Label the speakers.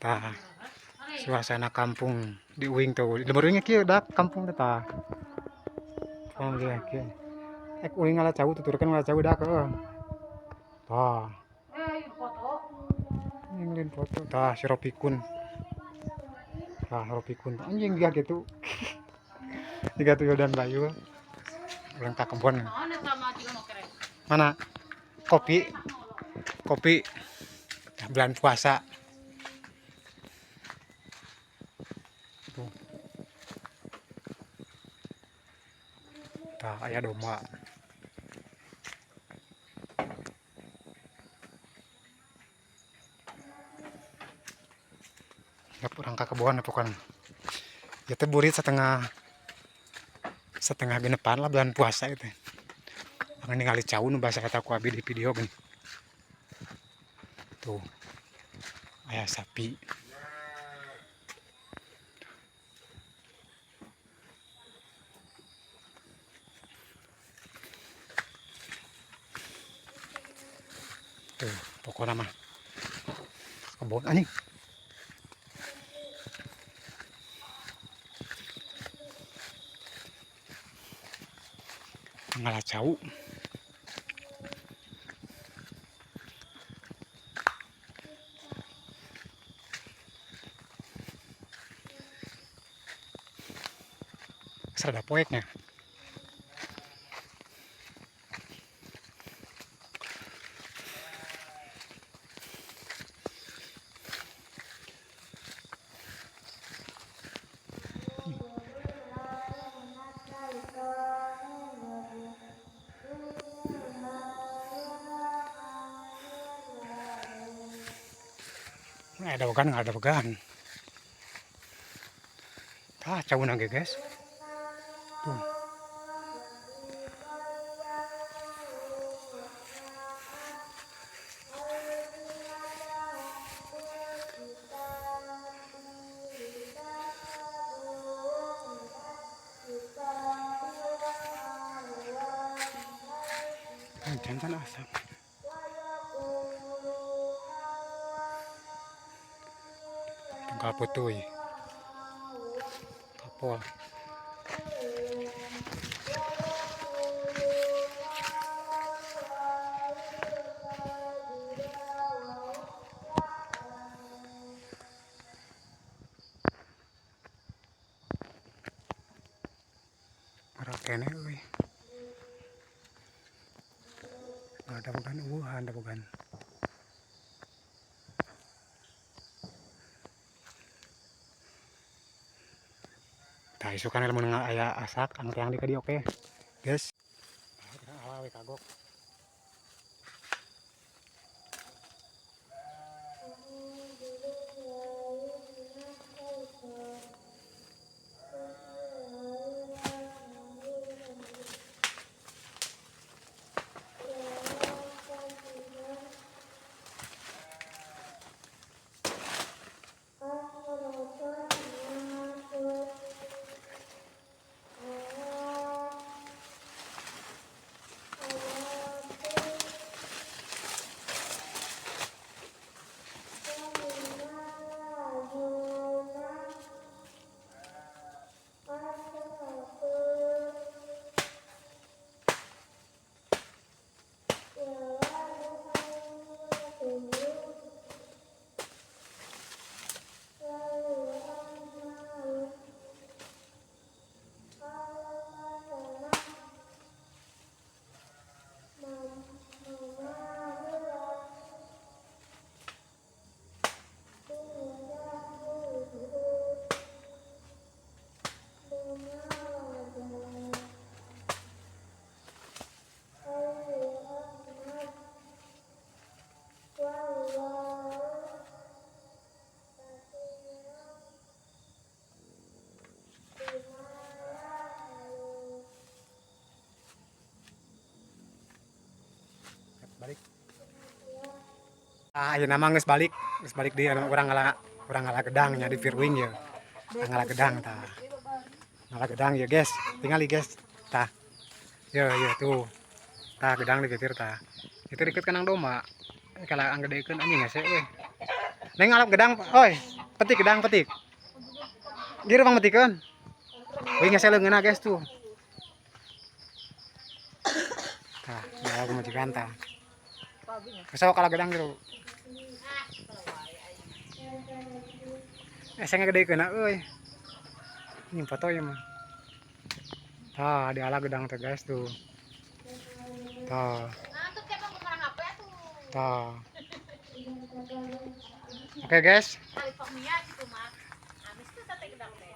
Speaker 1: Tah, suasana kampung di uing tuh. Di lembur uing kieu dak kampung teh tah. Paham ge kieu. Ek uing ngala cau tuturkeun ngala cau dak heueuh. Tah.
Speaker 2: Foto.
Speaker 1: Yang lain foto tah si Ropikun. Tah Ropikun anjing dia gitu. Tiga tuyul dan Bayu. Urang ka kebon. Mana? Kopi. Kopi. Tah, bulan puasa. Tuh. Tah aya domba. Ya urang ka kebon pokoknya. Ya teh burit setengah setengah genepan lah bulan puasa itu. Ang ningali cau nu bahasa kata ku abi di video gini. Tuh. Aya sapi. Tuh, pokoknya mah kebon anjing. Ngalah cau. Serada poeknya. Nggak ada began, nggak ada began. Tah, cau nangge guys. Tuh. Jantan asap. Tunggal putuy. Kapol. Kene euy. Nggak ada began, ada began. Tah isukan lamun aya asak anu teang di ka dieu oke. Guys. Tah we kagok. Balik. Ah, ayeuna mah geus balik di anu urang ngala gedang nya di Firwing ya. Ngala gedang tah. Ngala gedang ya guys. Tingali guys. Tah. Ya ya tuh. Tah gedang di pipir tah. Itu deket kanang domba. Kalau anggedekeun anjing hese euy. Neng ngalap gedang, oi. Petik gedang petik. Giro bang petikeun. Wih ngesel leungeunna, guys, tuh. Tah, diala ku majikan tah. Kesel kalau gedang gitu. Eh, saya gede kena euy. Ini foto ya mah. Tah, diala gedang teh, guys, tuh. Tah.
Speaker 2: Nah, tuh kayak mau HP tuh.
Speaker 1: Tah. Oke, guys.
Speaker 2: California gitu mah. Amis tuh teh gedang teh.